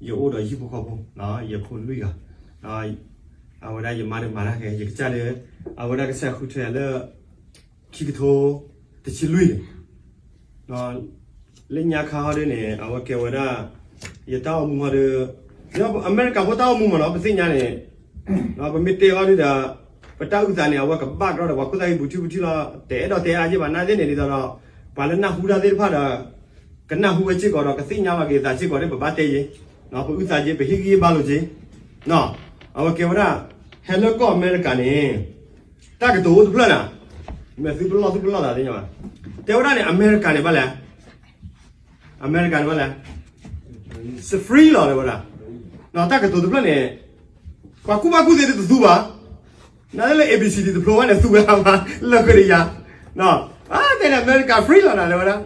ယအိၣ်ဒီးယဟံၣ်ဖိဃီဖိ, ယဖိလွံၢ်ဂၤ, အဝဲဒၣ်ယမါဒီးမၤတၢ်ကဲ ယကစၢ်ဒီး, အဝဲဒၣ်ကစၢ်ဃုထၢယၤလၢ ခံကထိတဆံလွံၢ်န့ၣ် လၢညါခါဟီဒ်န့ၣ် အဝဲကဲဝဲဒၣ် ယတၢ်အိၣ်မူဟီဒီး အမဲရကၤဖိတၢ်အိၣ်မူမ့ၢ်နီၤ ပသ့ၣ်ညါန့ၣ် ပမ့ၢ်တဲအီၤဒ်ဒီး ပတၢ်အုၣ်သးန့ၣ် အဝဲကဘၣ်ကဒီးဒီး ပှၤခိၣ်သၣ်ဟံးပူၤထံပူၤထံလီၤ တအဲၣ်ဒိးတဲအါက့ဘၣ် နာ်သ့ၣ်န့ၣ် ဒ်သိးဒီး ပှၤလၢနၢ်ဟူတၢ်သ့ၣ်တဖၣ်ဒီး ကနၢ်ဟူဝဲစ့ၢ်ကီးဒီး ကသ့ၣ်ညါလီၤက့ၤသးစ့ၢ်ကီးန့ၣ် ပဘၣ်တဲယ့ၤ, ပအုၣ်သးက့ၤ ပဟ့ၣ်ဂံၢ်ဟ့ၣ်ဘါလိာ်က့ၤ, အဝဲကဲဝဲဒၣ် ဟဲလၢကီၢ်အမဲရကၤန့ၣ် တၢ်ကတိၤအိၣ်တဖျၢၣ်န့ၣ် မ့ၢ်သုပလီၢ်သုပလီၢ်သးသ့ၣ်ညါဘၣ်, တဲဝဲဒၣ်န့ၣ် အမဲရကၤန့ၣ်ဘၣ်လဲၣ် အမဲရကၤန့ၣ်ဘၣ်လဲၣ် စ free လီၤ တဲဝဲဒၣ်, တၢ်ကတိၤတဖျၢၣ်န့ၣ် ပှၤကူၣ်ဘၣ်ကူၣ်သ့တသူဘၣ်, နာ်သ့ၣ်လၢ A B C D တဖျိဘၣ်န့ၣ် သူဝဲဒၣ်မး လၢာ်ဃုာ်ဒီးယၤ, တဲန့ၣ် အမဲရကၤ free လီၤနၤ တဲဝဲဒၣ်,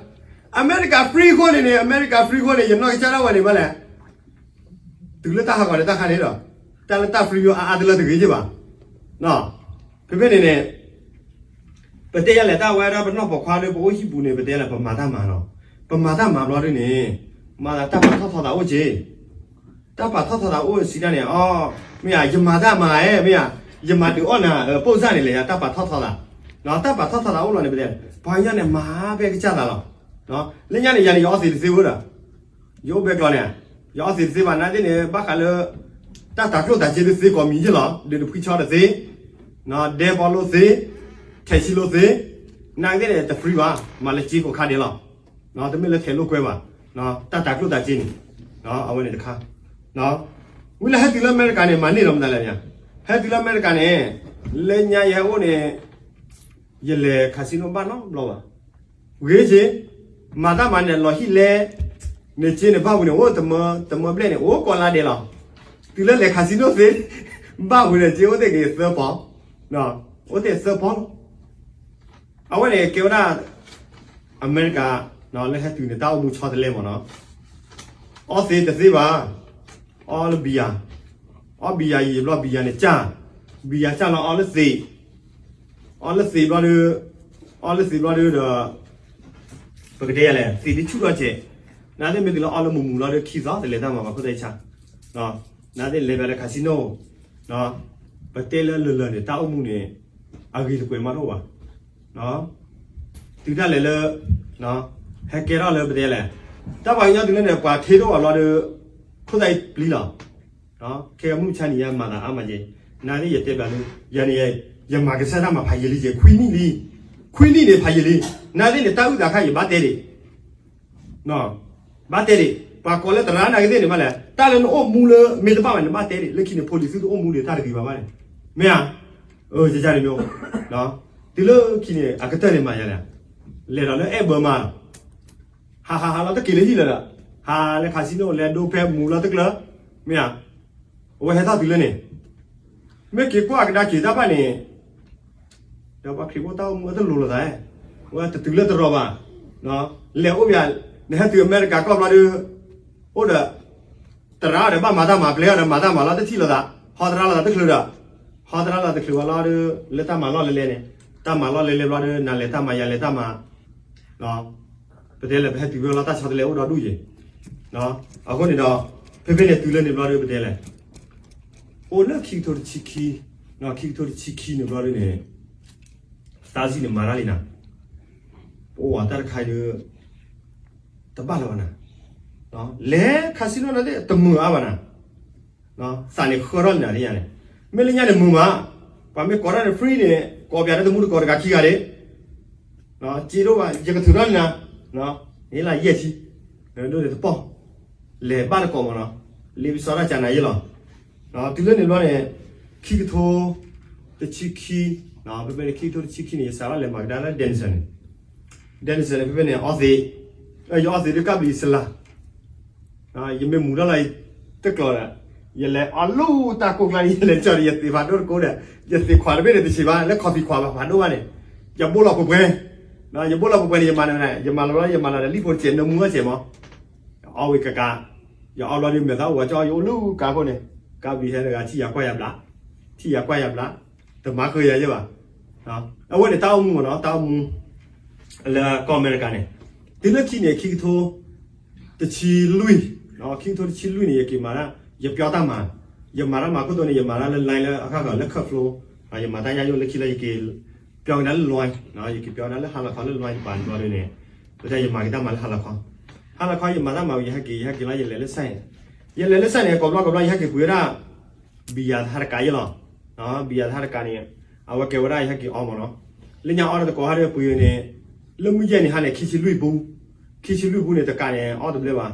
အမဲရကၤ free အဃိန့ၣ်န့ၣ် အမဲရကၤ free အဃိန့ၣ် ယနီၢ်ကစၢ်ဒၣ်ဝဲန့ၣ်ဘၣ်လဲၣ် တုၤလၢတၢ်ဟးဂီၤန့ၣ်တၢ်ခါန့ၣ်ဒီး တၢ်လၢတၢ် free ယိအါအါတလၢတဂ့ၤက့ဘၣ်, ဖဲဖဲန့ၣ်န့ၣ် ပတဲယၤလဲၣ် တၢ်ဝဲဒၣ်ပနီၢ်ပိာ်ခွါဒီး ပအိၣ်ဟံၣ်ပူၤန့ၣ် ပတဲလဲၣ် ပမၤတၢ်မၤနီၤ, ပမၤတၢ်မၤဘျီဒ်န့ၣ် မၤသးတၢ်ပာ်ထီၣ်ထီသးအိၣ်က့ၤ, တၢ်ပာ်ထီၣ်ထီသးအိၣ်စံးတၢ်န့ၣ် အီ မ့ၢ်ဧါ ယမၤတၢ်မၤဧါ မ့ၢ်ဧါ, ယမၤတုၤအီၣ်နၤ ပိၢ်စၢ်န့ၣ်လဲၣ် တၢ်ပာ်ထီၣ်ထီသး, တၢ်ပာ်ထီၣ်ထီသးအိၣ်လီၤန့ၣ် ပတဲ ပှၤကညီန့ၣ် မၤဘဲကစၢ်သးလီၤ, လၢညါန့ၣ် ယၤန့ၣ် ယအီသံးတသ့ဝဲဒီး ယအိၣ်ဘဲကျီန့ၣ် ယအီသံးတသ့ဘၣ် နာ်သ့ၣ်န့ၣ် ဘၣ်ဃးလၢ တၢ်တၤကျိၣ်တၤစ့သ့ကိးမံၤယ့ၢ်လီၤ ဒုးတဖှံဆီတသ့, ဒဲဘီလိသ့, ထဲးဆံလိသ့, နာ်သ့ၣ်န့ၣ် တ free ဘၣ် မၤလၢစ့ကိးခါဒဲးလီၤ, တမ့ၢ်လၢထဲးလိာ်ကွဲဘၣ်, တၢ်တၤကျိၣ်တၤစ့န့ၣ် အဝဲန့ၣ်တခါ, ဝံၤလၢဟဲတုၤလၢအမဲရကၤန့ၣ် မၤန့ၢ်လီၤမတၤလဲၣ်, ဟဲတုၤလၢအမဲရကၤန့ၣ် လၢညါယဟဲအိၣ်န့ၣ် ယလဲၤ casino ဘၣ်နီတဘျီဘၣ် ဂ့ၤက့ၤ, မၤတၢ်မၤန့ၣ် လီၤဟံၣ်လဲ, န့ၣ်က့န့ၣ် ဘၣ်ဝံၤန့ၣ် အိၣ်တမၢ တမၢဘျဲၣ်န့ၣ် အိၣ်ကိးလါဒဲးလီၤ, တုၤလၢလဲၤ casino သ့, ဘၣ်ဝံၤန့ၣ် က့အိၣ်သ့ၣ်ဂ့ၤသၢပီ, အိၣ်သ့ၣ်သၢပီလီၤ, အဝဲန့ၣ်ကဲဝဲဒၣ် အမဲရကၤ လၢဟဲတုၤန့ၣ် တၢ်အိၣ်မူဆီတလဲမ့ၢ်နီၤ, အီသံးတသ့ဘၣ်, အီလၢဘံယၤ, အီဘံယၤယံာ်ဘျီဘံယၤန့ၣ်ကၢ်, ဘံယၤကၢ်လီၤအီလၢသံး, အီလၢသံးဘျီဒီး, အီလၢသံးဘျီဒီး ပကတဲယၤလဲၣ် သံးတဆူၣ်ထီၣ်စဲး, နာ်သ့ၣ်မ့ၢ်တုၤလၢအီလၢမုာ်မုာ်လီၤဒီး ခံသီတလဲၤတၢ်မၤဘၣ်ခိၣ်သၣ်ဆၣ်, နာ်သ့ၣ်လဲၤဘၣ်လၢ casino, ပတဲလၢလၢာ်လၢာ်န့ၣ် တၢ်အိၣ်မူန့ၣ် အဂ့ၤတကွဲးမးတအိၣ်ဘၣ်, တုၤဒၣ်လဲာ်လၢ ဟဲကဲထီၣ်လၢပတဲလဲၣ်, တၢ်ပှၤကညီတုၤလၢန့ၣ် ပှၤထ့ထီၣ်အီၤဘျီဒီး ခိၣ်သၣ်အံၤပျံၤလီၤ, ခဲအံၤမုၢ်မဆါန့ၣ် ယမၤသးအါမးက့, နာ်သ့ၣ်ယတဲဘၣ်လၢ ယၤန့ၣ် ယမၤကစၢ်တၢ်မၤဖးယံာ်လံက့ ခွံနံၣ်လံ, ခွံနံၣ်န့ၣ်ဖးယံာ်လံ, နာ်သ့ၣ်န့ၣ် တၢ်အုၣ်သးခါယဘၣ်တဲဒံး ဘၣ်တဲဒံး, ပှၤကိးလၢသရၣ်နာ်က့သ့ၣ်န့ၣ်မးလဲၣ်, တၢ်လၢနအိၣ်မူလၢမ့ၢ်တဘၣ်ဘၣ်န့ၣ် နဘၣ်တဲဒံး, လၢခံန့ၣ် ဖိလံၤသုတအိၣ်မူဒံးတၢ်တဂ့ၤဘၣ်ဘၣ်န့ၣ်, မ့ၢ်ဧါ, ယန့ၣ်မ့ၢ်, တုၤလၢခံန့ၣ် အကတၢၢ်န့ၣ်မၤယၤလဲၣ်, လဲၤဒီးလၢအဲၣ်ဘၢမါလီၤ, ဟးဟးဟးလီၤတက့ၤလၢဟံၣ်လၢၤဒီး, ဟးလၢ casino လဲၤဒိဖဲမူလီၤတကျၢၤ, မ့ၢ်ဧါ, အဝဲဟဲထီၣ်တုၤလၢန့ၣ်, မ့ၢ်က့ၤကွၢ်ကဒါက့ၤတၢ်ဘၣ်န့ၣ် ဒီးပှၤခရံာ်ဖိတၢ်အိၣ်မူအတလိၤလိာ်သး, ဝဲတတုၤလၢတရီၤဘၣ်, လဲၤအိၣ်ဘၣ်, နဟဲတုၤအမဲရကၤကီၢ်ဘျီဒီး, အိၣ်ဒီး, သရၣ်ဒီးဘၣ်မၤတၢ်မၤပျဲၢ်ဒီးမၤတၢ်မၤလီၤတထံၣ်လိာ်သး, ဟီသရၣ်လိာ်သးတချုးဒီး, ဟီသရၣ်လိာ်သးတချုးဝဲလီၤဒီး လၢတၢ်မၤလီၢ်လဲၤလဲၤန့ၣ်, တၢ်မၤလီၢ်လဲၤလဲၤဘျီဒီး နလဲၤတၢ်မၤယၤလဲၤတၢ်မၤ ပတဲလဲၣ် ပဟဲတုၤဖဲလီၤတၢ်ဆီတလဲအိၣ်ဒီးဒူၣ်ယဲၢ်, အဃိန့ၣ်ဒီး, ဖဲဖဲန့ၣ်တုၤလၢန့ၣ်ဘျီဒီးပတဲလဲၣ်, အိၣ်လၢခံကထိတဆံခံ, ခံကထိတဆံခံန့ၣ်ဘျီဒီးန့ၣ်, သးစံၣ်န့ၣ်မၤတၢ်လံနၤ, ပအိၣ်ဝဲတၢ်တခါဒီး, တဘၣ်လၢၤဘၣ်နၤ, လဲၤ casino နၤသ့ၣ်တမုာ်အါဘၣ်နၤ သးန့ၣ်ဃၢထီၣ်လံနၤဒ်ယၤန့ၣ်, မ့ၢ်လၢညါန့ၣ်မုာ်မး, ပှၤမ့ၢ်ကိးထီၣ်န့ၣ် free န့ၣ် ကိးပၠးတၢ်တမူတကိးတဂၤခံဂၤဒၣ်, စ့ဒိၣ်ဘၣ် ယကထုးထီၣ်လံနၤ, န့ၣ်လၢယဲၢ်ဆံ, ဒိၣ်န့ၣ်တပီၢ်, လဲၤဘၣ်တကိးမးနီၤ, လ့ပစီတၢ်ကနၤယဲၢ်လီၤ, တုၤလၢန့ၣ်ဘျီန့ၣ်, ခံကထိ, တဆံခံ, ဖဲဖဲန့ၣ် ခံကထိတဆံခံန့ၣ် ယစးထီၣ်လဲၤမၤကဒါလၢ Denison န့ၣ်, Denison န့ၣ် ဖဲဖဲန့ၣ် အီသံး, ယအီသံးဒ်ကၢ်ဘျံးစလၤ ယမ့ၢ်မူၤထီၣ်လီၤတကျိၤဒီး, ယလဲၤအီလူၤတၢ်ကိၢ်ကျါန့ၣ် ယလဲၤကၠီဒီး ယသံးဖးဒိၣ်တကိးဒီး, ယသံးခွးတဘ့ၣ်န့ၣ်တဆံးဘၣ် လၢ coffee ခွးဘၣ်ဖးဒိၣ်ဘၣ်န့ၣ်, ယဘိလီၤပှဲၤပှဲၤ, ယဘိလီၤပှဲၤပှဲၤန့ၣ် ယမၤန့ၣ်, ယမၤလီၤလီၤ ယမၤလီၤဒီး လံၣ်ဖိတစဲး နၢမူထီၣ်စဲးမး, အီဝံၤကကး, ယအီဘျီဒီး မဲာ်သၣ်အိၣ်ဝဲကၠီ ယအိၣ်လူၤကါခိၣ်န့ၣ်, ကၢ်ဘျံးဟဲတဂၤ ထံၣ်ယၤကွၢ်ယၤဘျး, ထံၣ်ယၤကွၢ်ယၤဘျး, တမၤဃုာ်ယၤယဲၢ်ဘၣ်, အဝဲန့ၣ်တၢ်အိၣ်မူမးနီၤ တၢ်အိၣ်မူ လၢကီၢ်အမဲရကၤန့ၣ်, တုၤလၢခံန့ၣ် ခံကထိ တဆံလွံၢ်, ခံကထိတဆံလွံၢ်န့ၣ် ယက့ၤမၤတၢ်, ယပျီတၢ်မၤ, ယမၤတၢ်မၤခိၣ်သိန့ၣ် ယမၤတၢ်လၢ line လၢအဃၣ်ဃၣ်လၢ ခၢၣ်ဖျိ, ယမၤတၢ်ညၣ်ယိၣ်လၢခံလၢယက့ၤပျီကဒါလၢ လွဲ, ယက့ၤပျီကဒါလၢဟါလီၤခီလၢ လွဲ တပၤန့ၣ်ဘျီဒုန့ၣ်, ပတဲယမၤက့ၤတၢ်မၤလၢဟါလီၤခီ, ဟါလီၤခီယမၤတၢ်မၤဝံၤ ယဟဲက့ၤ ယဟဲက့ၤလီၤ ယလဲၤလၢ site, ယလဲၤလၢ site န့ၣ် ကိးဘျီကိးဘျီ ယဟဲက့ၤပှ့ၤဝဲဒၣ် ဘံယၤတဟါတကးယဲလီၤ. ဘံယၤတဟါတကးန့ၣ် အဝဲကဲဝဲဒၣ်ယဟဲက့ၤအီမ့ၢ်နီၤ, လၢညါအီတသကိးဟါဒီးပှ့ၤန့ၣ်, လၢမုၢ်ယဲၢ်န့ၣ်ဟါန့ၣ် ခံဆံလွံၢ်ပူ, ခံဆံလွံၢ်ပူန့ၣ် တကးန့ၣ် အီတဘျဲဘၣ်,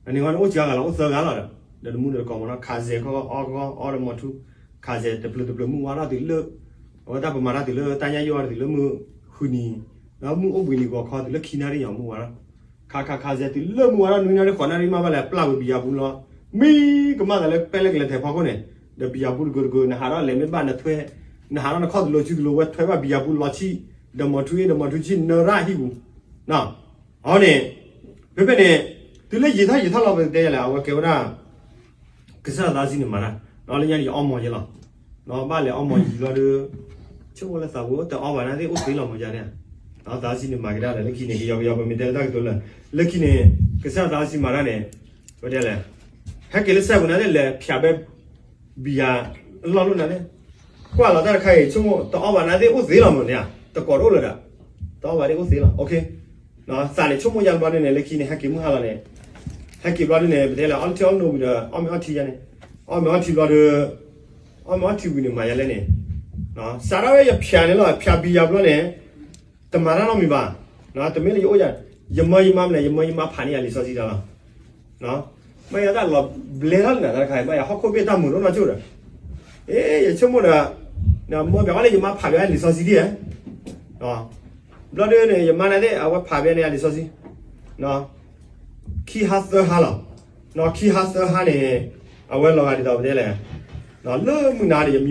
အန့ၣ်ဂီၢ်န့ၣ် အိၣ်စှၤဂၤလီၤ အိၣ်သၢဂၤလီၤဒီး, ဒီးတမူန့ၣ်တကိးမ့ၢ်နီၤ ခးစဲၤခီအီခီအီဒီးမီၤထူ, ခးစဲၤတပျုာ်တပျုာ်မုၢ်ဝါထီၣ်တုၤလၢ, အဝဲတၢ်ပမၤတၢ်တုၤလၢတၢ်ညၣ်ယိၣ်အီၤတုၤလၢမုၢ်ဃုနံၤ, ဒီးမုၢ်အိၣ်ဘှံးနံၤဂီၤခီတုၤလၢခံနၣ်ရံၣ်ညါမုၢ်ဝါထီၣ် ခးခးခးစဲၤတုၤလၢမုၢ်ဝါထီၣ်နွံနၣ်ရံၣ်ဃိးနၣ်ရံၣ်မးဘၣ်လဲၣ် ပျၢ်ဝံၤဘံယၤပူၤလီၤ, မံကမၣ်သးလၢပဲလဲၣ်ကလဲၤထဲးဖီခိၣ်န့ၣ်, ဒီးဘံယၤပူၤတကုာ်တကုာ် နဟးထီၣ်လဲၤမ့ၢ်ဘၣ်နထွဲ, နဟးထီၣ်နခီၣ်တလိၤစုတလိၤဝဲထွဲဘၣ်ဘံယၤပူၤလီၤဆံၣ်, ဒီးမီၤထူအ့ၣ်ဒီးမီၤထူဆံၣ်နရၣ်ဟံၣ်ပူၤ, အဝဲန့ၣ်, ဖဲဖဲန့ၣ်, တုၤလၢယံာ်ထီၣ်ယံာ်ထီၣ်လီၤပတဲလဲၣ် အဝဲကဲဝဲဒၣ် ကစၢ်သးစံန့ၣ်မၤတၢ်, လၢညါန့ၣ်ယအီမီၤယဲလီၤ, ဘၣ်လဲၤအီမီၤယံာ်လီၤဒီး, ဆိကမိၣ်လၢသးဝဲတအီဘၣ်န့ၣ်သ့ၣ်အိၣ်သ့လီၤမီၤယါန့ၣ်, သးစံန့ၣ်မၤကဒါလၢလၢခံန့ၣ် ကယီကယီပမ့ၢ်တဲလၢတၢ်ကတိၤလၢ, လၢခံန့ၣ်, ကစၢ်သးစံမၤတၢ်န့ၣ်, ပတဲလဲၣ်, ဟဲက့ၤလၢစဲးပူၤန့ၣ်သ့ၣ်လဲၤဖၠးဘဲ ဘံယၤအလီၢ်လိၣ်နၤသ့ၣ်, ကွၢ်လီၤတၢ်တခါအံၤ ဆိကမိၣ်တအီဘၣ်န့ၣ်သ့ၣ်အိၣ်သ့လီၤမီၤန့ၣ်ဧါ, တကိးတအိၣ်လၢၤဒီး, တအီဘၣ်သ့ၣ်အိၣ်သ့လီၤ, သးန့ၣ်ဆိကမိၣ်ယါဘျီဒုန့ၣ် လၢခံန့ၣ် ဟဲက့ၤမုၢ်ဟါလီၤန့ၣ်, ဟဲက့ၤဘျီဒုန့ၣ် ပတဲလဲၣ် အီထံအီနိဝံၤဒီး အီၣ်မ့ၤအီထံယါန့ၣ်, အီၣ်မ့ၤအီထံဘျီဒု, အီၣ်မ့ၤအီထံဝံၤန့ၣ် မၤယါလဲၣ်န့ၣ်, စးထီၣ်ဝဲယဖၠးန့ၣ်လီၤ ဖၠးဘံယၤဘျီန့ၣ်, တမၤတၢ်နီတမံၤဘၣ်, တမ့ၢ်လၢယအိၣ်ယၤ, ယမၢယမါမနုၤ ယမၢယမါဖးန့ၢ်ယၤလံာ်စီဆှံတၢ်လီၤ မ့ၢ်ယတၢ်လီၤဘျဲထီၣ်လၢနၤတၢ်တခါအံၤ ဘၣ်ယၤဟီၣ်ခိၣ်ဘ့ၣ်တၢ်မုာ်ဒိၣ်နီၢ်ကၠိၣ်ဒီး, အ့ ယဆိကမိၣ်ဒီး, မၢပၠးဝဲလၢယမါဖးပၠးလံာ်စီဆှံဒ်ဧါ, ဘျီဒုန့ၣ် ယမါန့ၣ်သ့ၣ် အဝဲဖးပၠးန့ၢ်ယၤလံာ်စီဆှံ, ခံဟါသၢဟါလီၤ, ခံဟါသၢဟါန့ၣ်, အဝဲလီၤဂာ်ဒ်သိးပတဲလဲၣ်, လၢမုၢ်နၤဒီး ယမ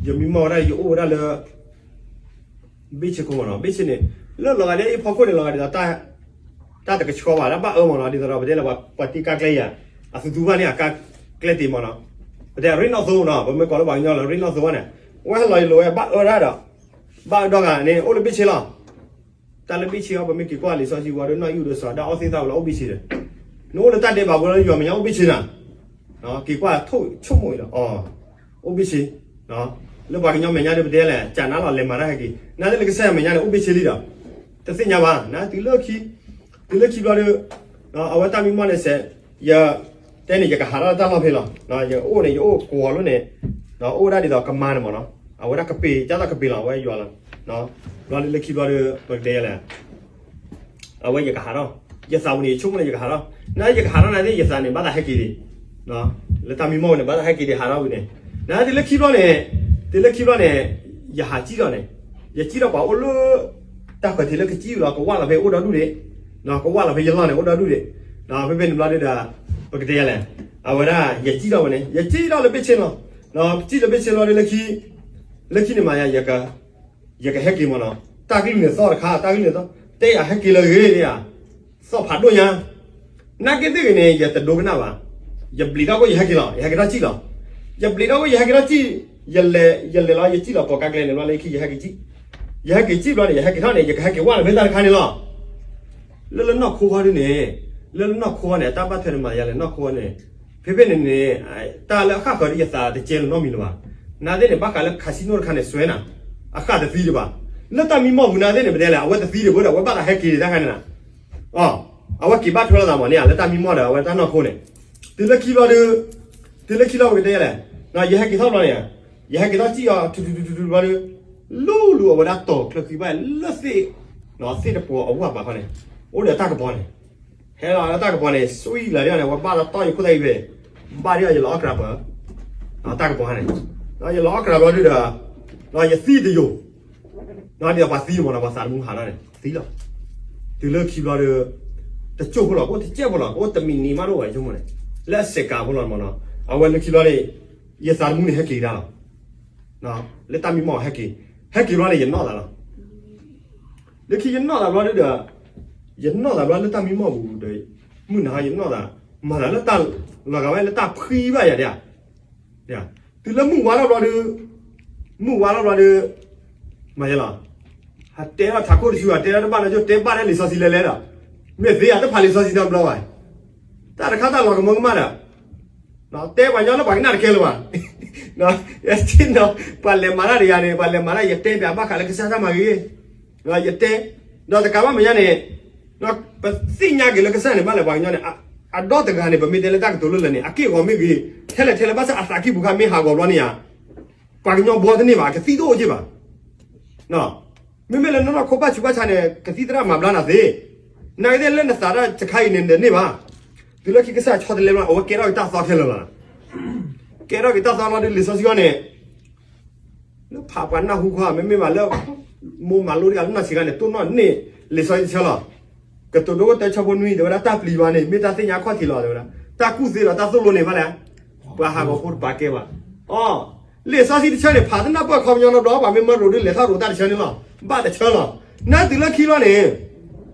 ံမီၢ်ဝဲဒၣ် ယအိၣ်ဝဲဒၣ်လၢ ဘ့ၣ်ဆ့ခိၣ်မ့ၢ်နီၤ ဘ့ၣ်ဆ့န့ၣ်, လၢလီၤဂာ်ဒ်အံၤဖီခိၣ်န့ၣ် လီၤဂာ်ဒ်သိး တၢ်တကဆှီဘၣ် တၢ်ဘၣ်အၢမ့ၢ်နီၤ ဒ်သိးဒီး ပတဲလၢပှၤတံၢ်ကါကျဲယၤ, အသူသူဘၣ်န့ၣ် အကါကျဲတ့ၢ်မ့ၢ်နီၤ, ပတဲ ရ့နီၣ်သိမ့ၢ်နီၤ ပမ့ၢ်ကိးလၢပှၤကညီလၢ ရ့နီၣ်သိဘၣ်န့ၣ်, ဝဲဟဲလီၤယလိၤဝဲဘၣ်အၢဒၣ်ဒီး, ဘၣ်အၢဒီဂၤန့ၣ် အိၣ်လၢဘ့ၣ်ဆ့လီၤ တၢ်လၢဘ့ၣ်ဆ့အီၤ ပမ့ၢ်က့ၤကွၢ်လံာ်စီဆှံဝံၤဒီး နီၢ်အံၣ်အိၣ်ဒီးစီၤဒၣ်အီၣ်သ့ၣ်သၣ်ဝဲလီၤ အိၣ်ဘ့ၣ်ဆ့ဒီး, နအိၣ်လၢတၢ်ဒဲးဘးဖိလၢယွၤမဲာ်ညါအိၣ်ဘ့ၣ်ဆ့နၤ, က့ၤကွၢ်ထိၣ်ဆိကမိၣ်အံၤဒီး အိၣ်ဘ့ၣ်ဆ့, လၢပှၤကညီမဲာ်ညါဒီးပတဲလဲၣ် ကၢ်နါလီၤလဲၤမၤတၢ်ဟဲက့ၤ နၤသ့ၣ်လၢကစၢ်ယွၤမဲာ်ညါန့ၣ် အိၣ်ဘ့ၣ်ဆ့လံဒီး, တသ့ၣ်ညါဘၣ် နၤတုၤလၢခံ, တုၤလၢခံဘျီဒီး, အဝဲတၢ်မံမီၢ်န့ၣ်စဲး, ယ, တဲန့ၣ် ယကဟးထီၣ်တၢ်လီၢ်ဖဲလီၤ, ယအိၣ်န့ၣ် ယအိၣ်ကဝီၤလိန့ၣ်, အိၣ်ဝဲဒၣ်ဒ်သိးကမါန့ၣ်မ့ၢ်နီၤ, အဝဲဒၣ်ကပ့ၤ ကၢ်သိးကပ့ၤလီၤ အဝဲယွၤလီၤ, ဘျီဒုလၢခံဘျီဒီး ပကတဲလဲၣ် အဝဲယကဟးထီၣ်, ယသးပူၤန့ၣ် ယဆိကမိၣ်လၢယကဟးထီၣ်, နယကဟးထီၣ်နၤသ့ၣ် ယသးန့ၣ် ဘၣ်သးဟဲက့ၤဒံး, လၢတၢ်မံမီၢ်န့ၣ် ဘၣ်သးဟဲက့ၤဒံးဟးထီၣ်ဝံၤန့ၣ်, နတုၤလၢခံဘျီန့ၣ်, တုၤလၢခံဘျီန့ၣ်, ယဟးစံၣ်ထီၣ်န့ၣ်, ယစံၣ်ထီၣ်ပှၤအိၣ်လၢ, တၢ်ဃၢၤထံးလၢကစံၣ်လီၤ ကဝၢ်လီၤဖဲအိၣ်ဒီဒူၣ်ဒံး, ကဝၢ်လီၤဖဲယလီၢ်န့ၣ် အိၣ်ဒီဒူၣ်ဒံး, ဖဲဖဲန့ၣ်ဘျီဒုဒီး, ပကတဲလဲၣ်, အဝဲဒၣ် ယစံၣ်ထီၣ်ဝဲန့ၣ် ယစံၣ်ထီၣ်လၢဘ့ၣ်ဆ့လီၤ, စံၣ်လၢဘ့ၣ်ဆ့လီၤဒုလၢခံ, လၢခံန့ၣ်မးယၤ ယကဟဲက့ၤမ့ၢ်နီၤ, တၢ်ကလုၢ်န့ၣ်သီၣ်တခါ တၢ်ကလုၢ်န့ၣ်သီၣ်, တဲယၤဟဲက့ၤလၢဂ့ၤန့ၣ်ဧါ, သီၣ်ဖးဒိၣ်ညါ, နာ်က့သ့ၣ်ဂ့ၤန့ၣ် ယတဒိကနၣ်ဘၣ်, ယဘျံးထီၣ်ခိၣ် ယဟဲက့ၤလီၤ ယဟဲက့ၤထီၣ်စံၣ်လီၤ, ယဘျံးထီၣ်ခိၣ် ယဟဲက့ၤထီၣ်စံၣ်, ယလဲၤ ယလဲၤလီၤ ယစံၣ်လီၤပိာ်ကါကျဲန့ၣ်ဘျီလၢခံ ယဟဲက့ၤစံၣ်, ယဟဲက့ၤစံၣ်ဘျီန့ၣ် ယဟဲက့ၤထီၣ်န့ၣ် ယကဟဲက့ၤဝဲလၢဖဲတၢ်တခါန့ၣ်လီၤ လၢလၢနီၢ်ခိဃီဒုန့ၣ်, လၢလၢနီၢ်ခိဃီန့ၣ် တၢ်ဘၣ်ထွဲန့ၣ်မၤယၤလဲၣ်နီၢ်ခိဃီန့ၣ်, ဖဲဖဲန့ၣ်န့ၣ်, တၢ်လၢအဃၣ်ဃၢၤဒ်ယသးတကဲလၢၤနီတမံၤလၢၤဘၣ်, နၤသ့ၣ်န့ၣ် ဘၣ်ဃးလၢ casino တခါန့ၣ် စွဲနၤ, အဃၣ်တသံဒံးဘၣ်, လၢတၢ်မံမီၢ်ပူၤနၤသ့ၣ်န့ၣ် ပတဲလဲၣ် အဝဲတသံဒံးဘၣ်ဒီး အဝဲဘၣ်သးဟဲက့ၤဒံးတၢ်ခါန့ၣ်နၤ, အဝဲက့ၤဘၣ်ထွဲလိာ်သးမ့ၢ်န့ၣ်ဧါ လၢတၢ်မံမီၢ်ဒီး အဝဲတၢ်နီၢ်ခိန့ၣ်, တုၤလၢခံဘျီဒု, တုၤလၢခံလီၤပကတဲလဲၣ်, ယဟဲက့ၤထီၣ်ဘျီန့ၣ်, ယဟဲက့ၤထီၣ်စံၣ်အီၤ ထူထူထူထူထူဘျီဒု, လူလူအဝဲဒၣ်တီၤချၢဃံဘၣ်လၢသ့ၣ်, သ့ၣ်တပှီၤအဝဲပာ်ခီန့ၣ်, အိၣ်ဒီးတၢ်ကပီၤန့ၣ်, ဟဲလီၤလၢတၢ်ကပီၤန့ၣ် စွံလီၤဒ်န့ၣ် အဝဲဘၣ်လီၤတီၢ်ယခိၣ်သၣ်အံၤဖဲ, ဘၣ်ဒ်အီၤယလီၤအီၣ်ကရၤပၢၤ, တၢ်ကပီၤန့ၣ်, ယလီၤအီၣ်ကရၤပၢၤဒုဒီး, ယသံတယိာ်, ဒ်သိးပှၤသံမ့ၢ်နီၤ ပှၤသးတမူဟးထီၣ်န့ၣ် သံလီၤ, တုၤလၢခံဘျီဒီး, တကၠိၢ်ဖိလီၤ ကအိၣ်တကဲဖိလီၤ ကအိၣ်တမံးနံးမးတအိၣ်ဘၣ်ဆိကမိၣ်န့ၣ်, လၢအစဲးကးဖိလီၤမ့ၢ်နီၤ, အဝဲလၢခံဘျီန့ၣ်, ယသးတမူန့ၣ်ဟဲက့ၤကဒါလီၤ, လၢတၢ်မံမီၢ်ဟဲက့ၤ, ဟဲက့ၤဘျီန့ၣ် ယနီၣ်သးလီၤ လၢခံယနီၣ်သးဘျီဒုဒီး, ယနီၣ်သးဘျီလၢတၢ်မံမီၢ်ပူၤဒီး, မုၢ်နၤဟါယနီၣ်သး, မၤသးလၢတၢ်လီၤဂာ်ဝဲလၢတၢ်ဖှံဘၣ်ယၤဒၣ်, တုၤလၢမုၢ်ဝါထီၣ်ဘျီဒု, မုၢ်ဝါထီၣ်ဘျီဒု, မၤယဲလီၤ, ဟးတဲထီၣ်ထးခိၣ်တဆူ ဟးတဲထီၣ်တဘၣ်နီကၠိ တဲဘၣ်ထဲလံာ်စီဆှံလဲၤလဲၤဒီး, မ့ၢ်သ့ဧါ တဖးလံာ်စီဆှံနီတဘျီဘၣ်, တၢ်တခါတၢ်လီၤကမၢကမၣ်ဒီး တဲပှၤကညီလၢပှၤကနၣ်တကဲလၢၤဘၣ်. ပှၤလဲၤမၤတၢ်တဂၤန့ၣ် ပှၤလဲၤမၤတၢ် ယတဲပၠးဘၣ်ဃးလၢကစၢ်တၢ်မၤဂ့ၤ, ယတဲ, ဒီးတကးဘၣ်မဲာ်ညါန့ၣ် ပသ့ၣ်ညါက့ၤလၢကစၢ်န့ၣ် ဘၣ်လဲၤပှၤကညီန့ၣ် အဒီတဂၤန့ၣ် ပမ့ၢ်တဲလၢတၢ်ကတိၤလၢလၢာ်န့ၣ် အက့ၢ်အဂီၤမ့ၢ်ဂ့ၤ ထဲလဲၣ်ထဲလဲၣ် ဘၣ်ဆၣ်အသးကံၢ်ပူၤခါ မ့ၢ်ဟးဂီၤဘျီန့ၣ်ဧါ ပှၤကညီဘီတန့ၢ်ဘၣ် ကသံၣ်တအိၣ်က့ၢ်ဘၣ်. မ့မ့ၢ်လၢနီၢ်နီၢ်ခိဘၣ်ဆူးဘၣ်ဆါန့ၣ် ကသံၣ်သရၣ်မၤဘျါနၤသ့, နာ်က့သ့ၣ်လၢနသးတၢ်တခါအံၤန့ၣ် နတန့ၢ်ဘၣ်. တုၤလၢခံကစၢ်ဆီတလဲဘျီ အဝဲကဲထီၣ်က့ၤတၢ်သီခဲလၢာ်လီၤ. ကဲထီၣ်က့ၤတၢ်သီလီၤဒီး လံာ်စီဆှံဃီန့ၣ် လၢဖးပှၤနၢ်ဟူခီ မ့မ့ၢ်ဘၣ်လၢ မိၢ်မၤလိတဂၤလၢနီၢ်ဆံးခါန့ၣ် တိၢ်နီၣ်န့ၢ်လံာ်စီဆှံတဆၢလီၤ. ကတိၤဒိတၢဆၢဖိနွံ တဲဝဲဒၣ် တၢ်ပျံၤယွၤန့ၣ် မ့ၢ်တၢ်သ့ၣ်ညါအခီၣ်ထံးလီၤ တဲဝဲဒၣ်. တၢ်ကူၣ်သ့ဒီးတၢ်သိၣ်လိန့ၣ်ဘၣ်လဲၣ်, ပှၤဟးဂီၤဖိတပာ်ကဲဘၣ်. အီ, လံာ်စီဆှံတဆၢန့ၣ် ဖးတနၢ်ပၢၢ်အခီပညီနီတဘျီ ပှၤမ့ၢ်မၢရိၤဒုးလဲၤထီၣ်ရိၤတၢ်တဆၢန့ၣ်လီၤ. ဘၣ်တဆၢလီၤ. နတုၤလၢခံလီၤန့ၣ်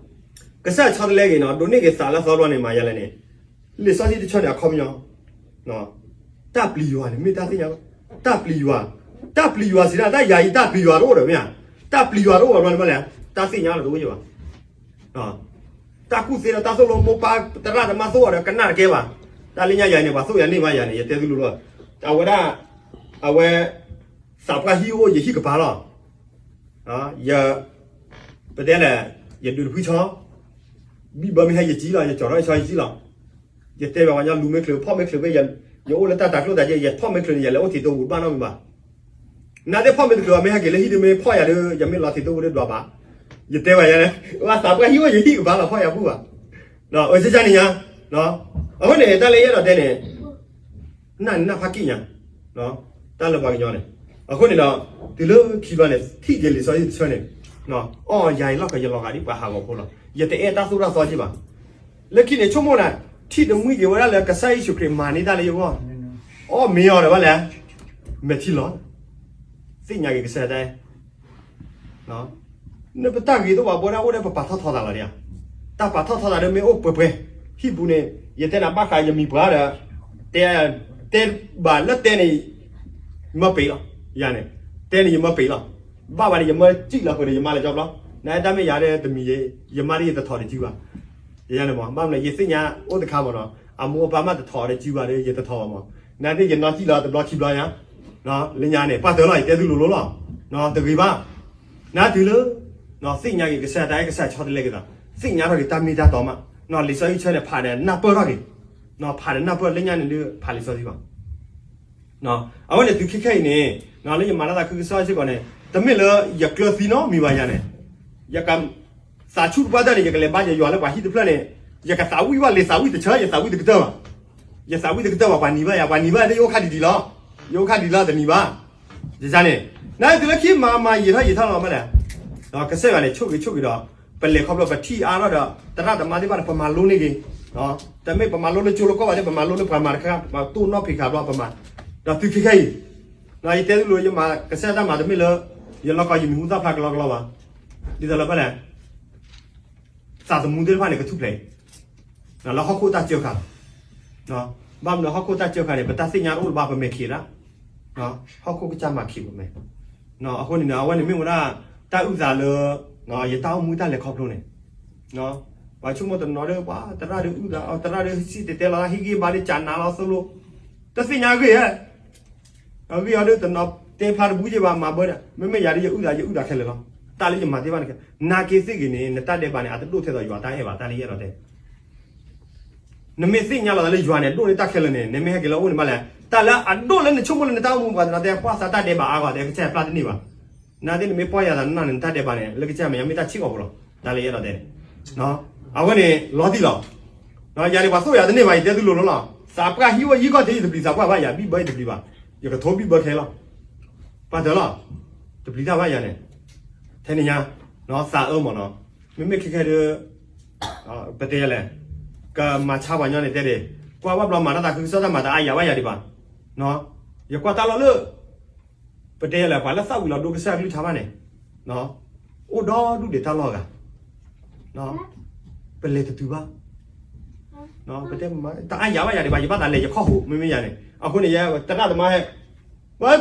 ကစၢ်ဆီတလဲက့ၤနီၤ ဒိးန့ၢ်က့ၤသးလၢသီဘျီန့ၣ်မၤယၤလဲၣ်န့ၣ်, လံာ်စီဆှံတဆၢန့ၣ်အခီပညီ တၢ်ပျံၤယွၤန့ၣ် မ့ၢ်တၢ်သ့ၣ်ညါ, တၢ်ပျံၤယွၤ, တၢ်ပျံၤယွၤစံးဒၣ် တၢ်ယၤအံၤတၢ်ပျံၤယွၤတအိၣ်ဒီးမ့ၢ်ဧါ, တၢ်ပျံၤယွၤတအိၣ်ဘၣ်ဘျီန့ၣ်ဘၣ်လဲၣ်, တၢ်သ့ၣ်ညါလီၤတအိၣ်ယဘၣ်. တၢ်ကူၣ်သ့ဒီးတၢ်သိၣ်လိမိၢ်ပၢ်သရၣ်သမါသိၣ်အီၤဒီးကနၣ်တကဲဘၣ်. တၢ်လၢညါယၤအံၤန့ၣ် ပှၤသိၣ်ယၤန့ၢ်ဘၣ်ယၤန့ၣ် ယတဲသုလိၤလိၤ, အဝဲဒၣ်, အဝဲ, သးပှၢ်ဟံၣ်အိၣ်ယဟံၣ်ကပၤလီၤ. ယ, ပတဲလဲၣ်, ယဒုးတဖုဆီ, ဘံၣ်ဘၢမ့ၢ်ဟဲယကံလီၤ ယကၠီၤထီၣ်ယဆီယကံလီၤ. ယတဲဘၣ်ပှၤကညီလူၤမ့ၢ်ချုးဖီၣ်မ့ၢ်ချုးဖဲ ယအိၣ်လၢတၢ်တၤကျိၣ်တၤစ့ ယဖီၣ်မ့ၢ်ချုးန့ၣ် ယလဲၤအိၣ်ထံးတိၢ်ပူၤတဘၣ်နီတမံၤဘၣ်. နသ့ၣ်ဖီၣ်မ့ၢ်တချုးဘၣ် မ့ၢ်ဟဲက့ၤလၢဟံၣ်ဒုးမ့ၢ်ဖီၣ်ယၤဒီး ယမ့ၢ်လီၤထံးတိၢ်ပူၤဒုးဒွးဘၣ်. ယတဲဘၣ်ယၤန့ၣ် သးပှၢ်ဟံၣ်အိၣ်ယဟံၣ်ကပၤလီၤဖီၣ်ယၤဘူၣ်ဘၣ်. အၢ ကန့ၣ်ညါ, အဃိန့ၣ် တၢ်လၢယအဲၣ်ဒိးတဲန့ၣ် နၢ်နၢ်ဖးကံၣ်ညါ, တၢ်လၢပှၤကညီန့ၣ်, အဃိန့ၣ်ဒီး တုၤလၢခံဘျီန့ၣ် ထံၣ်က့ၤလံာ်စီဆှံတဆၢန့ၣ်, အီၣ်ယၤအံၤလီၢ်ကယလီၤဂာ်ဒ်ပှၤဟးဂီၤဖိလီၤ. ယတအဲၣ်တၢ်သိၣ်တၢ်သီက့ဘၣ်. လၢခံန့ၣ် ဆိကမိၣ်နၤ, ထံၣ်တမှံက့ၤဝဲဒၣ်လၢကစၢ်ယ့ၣ်ၡူးခရံာ်မၤန့ၢ်တၢ်လၢယဂီၢ်, အီၣ်မ့ၤအီၤဒီးဘၣ်လဲၣ်, မဲာ်ထံလီၤ, သ့ၣ်ညါက့ၤကစၢ်ယွၤတၢ် နပတၢ်ဂ့ၤတအိၣ်ဘၣ်ဘၣ်ဒၣ်အိၣ်ဒီးပပာ်ထီၣ်ထီသးလီၤဒံးဧါ. တၢ်ပာ်ထီၣ်ထီသးဒီးမ့ၢ်အိၣ်ပှဲၤပှဲၤ, ဟံၣ်ပူၤန့ၣ် ယတဲနၤဘၣ်ဃးယမံၤပှၤဒီး, တဲ, တဲဘၣ်လၢတဲန့ၣ်, မၢပံးလီၤ, ယၤန့ၣ်, တဲန့ၣ်ယမၢပံးလီၤ, ဘၣ်ဘၣ်န့ၣ် ယမၢစံၣ်လီၤဃုာ်ဒီးယမါလၢကၠီဘျီ, နတၢ်မ့ၢ်ယၤဒီးတမံၤ, ယမါဒီးယတထီၣ်တစုဘၣ်. ယန့ၣ်မး ဘၣ်မနုၤ ယသ့ၣ်ညါအိၣ်တခါမးနီၤ, အမိၢ်အပၢ်မးတထီၣ်ဒီးစုဘၣ်ဒီး ယတထီၣ်ဘၣ်မး, နသ့ၣ်ယနီၢ်စံၣ်လီၤတဘျီခံဘျီညါ, လၢညါန့ၣ် ပှၢ်တၢၢ်လီၤ ယတဲသုလိၤလိၤလီၤ, တဂ့ၤဘၣ်. နတုၤလၢ သ့ၣ်ညါက့ၤကစၢ်ယွၤတၢ်အဲၣ် ကစၢ်ယွၤဆီတလဲက့ၤသး, သ့ၣ်ညါထီၣ်က့ၤတၢ်မ့ၢ်တၢ်တီမး, လံာ်စီဆှံတဆၢန့ၣ် ဖးဒီးနၢ်ပၢၢ်ထီၣ်က့ၤ, ဖးဒီးနၢ်ပၢၢ်လၢညါန့ၣ်ဒုး ဖးလံာ်စီဆှံဘၣ်. အဝဲန့ၣ်တုၤခဲခဲအံၤန့ၣ်, လၢယမၤတၢ်သးခုကစီၣ်စ့ၢ်ကီးန့ၣ် တမ့ၢ်လၢယကျၢၤသံနီတမံၤဘၣ်ယၤန့ၣ်, ယက သးဆူၣ်တပှၢ်တၢၢ်န့ၣ် ယကလဲၤဘါယယွၤလၢပှၤဟံၣ်တဖျၢၣ်န့ၣ်, ယကသးဝံၣ်ဘၣ်လံာ်သးဝံၣ်တဆၢ ယသးဝံၣ်တကတၢၢ်ဘၣ်, ယသးဝံၣ်တကတၢၢ်ဘၣ် ပှၤနံၤဘၣ်ယၤ, ပှၤနံၤဘၣ်လၢယအိၣ်ခါဒံးဒံးလီၤ, ယအိၣ်ခါဒံးလီၤတနံၤဘၣ်. န့ၣ်, နတုၤလၢခံမၤမၤယံာ်ထီၣ်ယံာ်ထီၣ်လီၤမးလဲၣ်, ကစၢ်ယွၤန့ၣ်ဆိၣ်ဂ့ၤဆိၣ်ဂ့ၤဒီး ပလဲၤခီဖျိပထံၣ်အါထီၣ်ဒီး သရၣ်သမါသ့ၣ်တဖၣ်န့ၣ် ပမၤလိန့ၢ်က့ၤ, တမ့ၢ်ပမၤလိလၢကၠိလၢကီၢ်ဘၣ်သ့ၣ် ပမၤလိလၢပှၤမၤတခါ ပတိၢ်နီၣ်ဖံးဃာ်ဘျီပမၤ, ဒီးတုၤခဲခဲအံၤ ယတဲသုလိၤ ယမၤကစၢ်တၢ်မၤတမ့ၢ်လၢ ယလီၢ်ကီယမံၤဟူသၣ်ဖျါကလီကလီဘၣ်, ဒ်သိးလၢဖဲလဲၣ် သးသမူသ့ၣ်တဖၣ်န့ၣ် ကထူၣ်ဖျဲးအံၤ, လၢဟီၣ်ခိၣ်တၢ်စၢဃာ်, ဘၣ်မနုၤဟီၣ်ခိၣ်တၢ်စၢဃာ်န့ၣ် ပတၢ်သ့ၣ်ညါတအိၣ်လၢၤဘၣ် ပမဲာ်ခံးဒၣ်, ဟီၣ်ခိၣ်ကစၢ်မၤခံးပမဲာ်, အဃိန့ၣ် အဝဲန့ၣ်မ့ၢ်ဝဲဒၣ် တၢ်အုၣ်သးလၢ ယတၢ်အိၣ်မူတၢ်လဲၤခီဖျိန့ၣ်, ပှၤဆိကမိၣ်တနီၤဒီး ပှၤသရၣ်ဒီးအုၣ်သး သရၣ်ဒီးစံၣ်တဲၤတဲလီၤ ဟံၣ်ဂံၢ်ဘါဒီးကနးလီၤသိလိ, တသ့ၣ်ညါအဂ့ၢ်ဧါ အဂ့ၢ်အီၤဒီးတနီၤတဲဖျါတဘူးက့ဘၣ် မၤဘၢဒီး မ့မ့ၢ်ယၤဒီးယအုၣ်သး ယအုၣ်သးခဲလၢာ်လီၤ. တၢ်လၢယမၤသ့ဘၣ်န့ၣ် နာ်က့သ့ၣ်ဂ့ၤန့ၣ် နတၢ်ဒဲးဘးန့ၣ် အတဒိၣ်ထဲသိးယွၤတၢ်အဲၣ်ဘၣ် တၢ်လၢယအဲၣ်ဒိးတဲ နမ့ၢ်သ့ၣ်ညါလီၤသးလၢယွၤန့ၣ် ဒိၣ်န့ၢ်တၢ်ခဲလၢာ်န့ၣ် နမ့ၢ်ဟဲက့ၤလၢအအိၣ်န့ၣ်မးလဲၣ် တၢ်လၢအဒိၣ်လၢနဆိကမိၣ်လၢနတၢ်အိၣ်မူပှၤတနီၤတဲ ပှၢ်သးတၢ်ဒဲးဘးအါဂီၢ် တဲကစၢ်ယွၤပျၢ်တန့ၢ်ဘၣ်. နာ်သ့ၣ်နမ့ၢ်ပီၢ်ယၤသးနနၢ်န့ၣ် နတၢ်ဒဲးဘးန့ၣ် လၢကစၢ်ယွၤမဲာ်ညါမ့ၢ်တၢ်ဆံးအီၤဖိလီၤ တၢ်လၢယအဲၣ်ဒိးတဲန့ၣ် အဝဲန့ၣ် လီၤတံၢ်လီၤ. ယၤန့ၣ် ပှၤသိၣ်ယၤတန့ၢ်ဘၣ် ယတဲသုလိၤလိၤလီၤ. သးပှၢ်ဟံၣ်အိၣ်ယံၤကီၢ်တ့ ယတပျံၤသးပှၢ်ဘၣ်ယၤ ဘံၣ်ဘၢယတပျံၤဘၣ်. ယကထိဘံၣ်ဘၢခဲလီၤ. ပှၤတၢၢ်လီၤ. တပျံၤတၢ်ဘၣ်ယၤန့ၣ် ထဲန့ၣ်ညါ သးအၢမ့ၢ်နီၤ မ့မ့ၢ်ခဲခဲဒီး ပတဲလဲၣ် ကမၤဆါပှၤညီန့ၣ်တဲဒၣ် ကွၢ်ဘၣ်ဘျီမၤတၢ်သးခုကစီၣ်တၢ်မၤတအါယၤဘၣ်ယၤဒံးဘၣ်. ယကွၢ်တၢ်လီၢ်လၢ ပတဲလဲၣ် ပှၤလၢသၣ်ဝံၤလီၤဒိကစၢ်ကလုၢ်ကထါဘၣ်န့ၣ် အိၣ်ဒီဒူၣ်ဒံးတၢ်လီၢ်အဂၤ ပလဲၤတတုၤဘၣ်. ပတဲ တအါယၤဘၣ်ယၤဒံးဘၣ် ယဘၣ်သးလဲၤယခီၣ်ဟိး မ့မ့ၢ်ယၤန့ၣ် အဃိန့ၣ် ယသရၣ်သမါဟဲ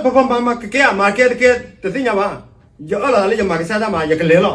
ပမၤမၤကကဲအမၤကဲတကဲ တသ့ၣ်ညါဘၣ်. ယအၢၣ်လီၤသးလၢယမၤကစၢ်တၢ်မၤ ယကလဲၤလီၤ.